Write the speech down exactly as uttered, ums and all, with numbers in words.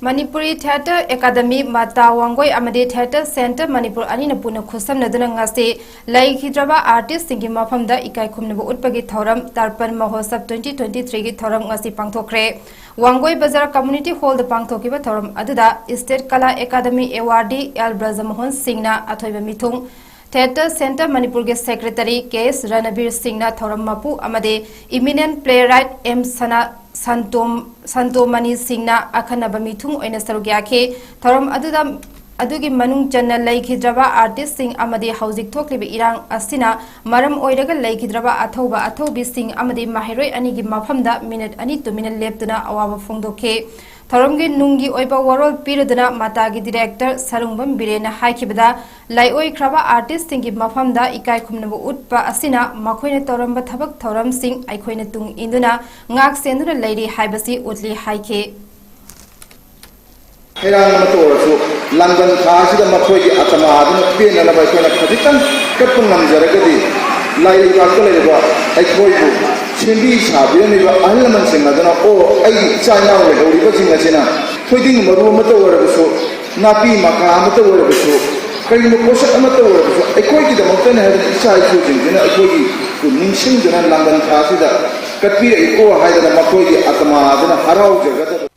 Manipuri theatre academy, ꯃꯇꯥ ꯋꯥꯡꯒꯣꯏ ꯑꯃꯗꯤ theatre centre Manipur ꯑꯅꯤꯅ ꯄꯨꯟꯅ ꯈꯨꯠꯁꯝꯅꯗꯨꯅ ꯉꯁꯤ ꯂꯩꯈꯤꯗ꯭ꯔꯕ ꯑꯥꯔꯇꯤꯁꯁꯤꯡꯒꯤ ꯃꯐꯝꯗ ꯏꯀꯥꯏ ꯈꯨꯝꯅꯕ ꯎꯠꯄꯒꯤ ꯊꯧꯔꯝ ꯇꯔꯄꯟ ꯃꯍꯣꯠꯁꯕ twenty twenty-threeꯒꯤ ꯊꯧꯔꯝ ꯉꯁꯤ ꯄꯥꯡꯊꯣꯛꯈ꯭ꯔꯦ꯫ ꯋꯥꯡꯒꯣꯏ ꯕꯖꯥꯔ ꯀꯝꯃ꯭ꯌꯨꯅꯤꯇꯤ ꯍꯣꯜꯗ ꯄꯥꯡꯊꯣꯛꯈꯤꯕ ꯊꯧꯔꯝ ꯑꯗꯨꯗ ꯁ꯭ꯇꯦꯠ ꯀꯂꯥ ꯑꯦꯀꯥꯗꯃꯤ ꯑꯦꯋꯥꯔꯗꯤ ꯑꯦꯜ ꯕ꯭ꯔꯖꯃꯣꯍꯟ ꯁꯤꯡꯅ ꯑꯊꯣꯏꯕ ꯃꯤꯊꯨꯡ, ꯊꯤꯌꯦꯇꯔ ꯁꯦꯟꯇꯔ ꯃꯅꯤꯄꯨꯔꯒꯤ ꯁꯦꯀ꯭ꯔꯦꯇꯔꯤ ꯀꯦ ꯑꯦꯁ ꯔꯅꯕꯤꯔ ꯁꯤꯡꯅ ꯊꯧꯔꯝ ꯃꯄꯨ ꯑꯃꯗꯤ ꯏꯃꯤꯅꯦꯟꯠ ꯄ꯭ꯂꯦꯔꯥꯏꯠ ꯑꯦꯝ ꯁꯅꯥ ꯁꯟꯇꯣꯝ-, ꯁꯟꯇꯣꯃꯅꯤ ꯁꯤꯡꯅ ꯑꯈꯟꯅꯕ ꯃꯤꯊꯨꯡ ꯑꯣꯏꯅ ꯁꯔꯨꯛ ꯌꯥꯈꯤ꯫ ꯊꯧꯔꯝ ꯑꯗꯨꯗ, ꯑꯗꯨꯒꯤ ꯃꯅꯨꯡ ꯆꯟꯅ ꯂꯩꯈꯤꯗ꯭ꯔꯕ ꯑꯥꯔꯇꯤꯁꯁꯤꯡ ꯑꯃꯗꯤ ꯍꯧꯖꯤꯛ ꯊꯣꯛꯂꯤꯕ ꯏꯔꯥꯡ ꯑꯁꯤꯅ ꯃꯔꯝ ꯑꯣꯏꯔꯒ ꯂꯩꯈꯤꯗ꯭ꯔꯕ ꯑꯊꯧꯕ ꯑꯊꯧꯕꯤꯁꯤꯡ ꯑꯃꯗꯤ ꯃꯍꯩꯔꯣꯏ ꯑꯅꯤꯒꯤ ꯃꯐꯝꯗ ꯃꯤꯅꯤꯠ ꯑꯅꯤ ꯇꯨꯃꯤꯟꯅ ꯂꯦꯞꯇꯨꯅ ꯑꯋꯥꯕ ꯐꯣꯡꯗꯣꯛꯈꯤ꯫ ꯊꯧꯔꯝꯒꯤ ꯅꯨꯡꯒꯤ ꯑꯣꯏꯕ ꯋꯥꯔꯣꯜ ꯄꯤꯔꯗꯨꯅ ꯃꯇꯥꯒꯤ ꯗꯤꯔꯦꯛꯇꯔ ꯁꯔꯨꯡꯕꯝ ꯕꯤꯔꯦꯟꯅ ꯍꯥꯏꯈꯤꯕꯗ, ꯂꯩꯑꯣꯏꯈ꯭ꯔꯕ ꯑꯥꯔꯇꯤꯁꯁꯤꯡꯒꯤ ꯃꯐꯝꯗ ꯏꯀꯥꯏ ꯈꯨꯝꯅꯕ ꯎꯠꯄ ꯑꯁꯤꯅ ꯃꯈꯣꯏꯅ ꯇꯧꯔꯝꯕ ꯊꯕꯛ ꯊꯧꯔꯝꯁꯤꯡ ꯑꯩꯈꯣꯏꯅ ꯇꯨꯡ ꯏꯟꯗꯨꯅ ꯉꯥꯛ ꯁꯦꯟꯗꯨꯅ ꯂꯩꯔꯤ ꯍꯥꯏꯕꯁꯤ ꯎꯠꯂꯤ ꯍꯥꯏꯈꯤ꯫ ꯍꯩꯔꯥꯡ ꯑꯃꯠꯇ ꯑꯣꯏꯔꯁꯨ ꯂꯥꯡꯕꯟ ꯊꯥ ꯑꯁꯤꯗ ꯃꯈꯣꯏꯒꯤ ꯑꯇꯃꯥ ꯑꯗꯨꯅ ꯄꯦꯟꯅꯅꯕ ꯑꯩꯈꯣꯏꯅ ꯈꯖꯤꯛꯇꯪ ꯀꯠꯄ ꯉꯝꯖꯔꯒꯗꯤ, ꯂꯥꯏ ꯂꯩꯕꯥꯛꯇ ꯂꯩꯔꯤꯕ ꯑꯩꯈꯣꯏꯕꯨ ꯁꯦꯝꯕꯤ ꯁꯥꯕꯤꯔꯝꯃꯤꯕ ꯑꯍꯜ ꯂꯃꯟꯁꯤꯡ ꯑꯗꯨꯅ, "ꯑꯣ, ꯑꯩꯒꯤ ꯏꯆꯥ ꯏꯅꯥꯎ ꯂꯩꯍꯧꯔꯤꯕꯁꯤꯡ ꯑꯁꯤꯅ ꯊꯣꯏꯗꯤꯡ ꯃꯔꯨ ꯑꯃꯠꯇ ꯑꯣꯏꯔꯕꯁꯨ, ꯅꯥꯄꯤ ꯃꯀꯥ ꯑꯃꯠꯇ ꯑꯣꯏꯔꯕꯁꯨ, ꯀꯔꯤꯒꯨꯝꯕ ꯄꯣꯠꯁꯛ ꯑꯃꯠꯇ ꯑꯣꯏꯔꯕꯁꯨ ꯑꯩꯈꯣꯏꯒꯤꯗꯃꯛꯇꯅꯤ" ꯍꯥꯏꯗꯅ ꯏꯆꯥ ꯏꯁꯨꯁꯤꯡꯁꯤꯅ ꯑꯩꯈꯣꯏꯒꯤ ꯅꯤꯡꯁꯤꯡꯗꯨꯅ ꯂꯥꯡꯕꯟ ꯊꯥ ꯑꯁꯤꯗ ꯀꯠꯄꯤꯔꯛꯏꯀꯣ ꯍꯥꯏꯗꯅ ꯃꯈꯣꯏꯒꯤ ꯑꯇꯃꯥ ꯑꯗꯨꯅ ꯍꯔꯥꯎꯖꯒꯗꯕ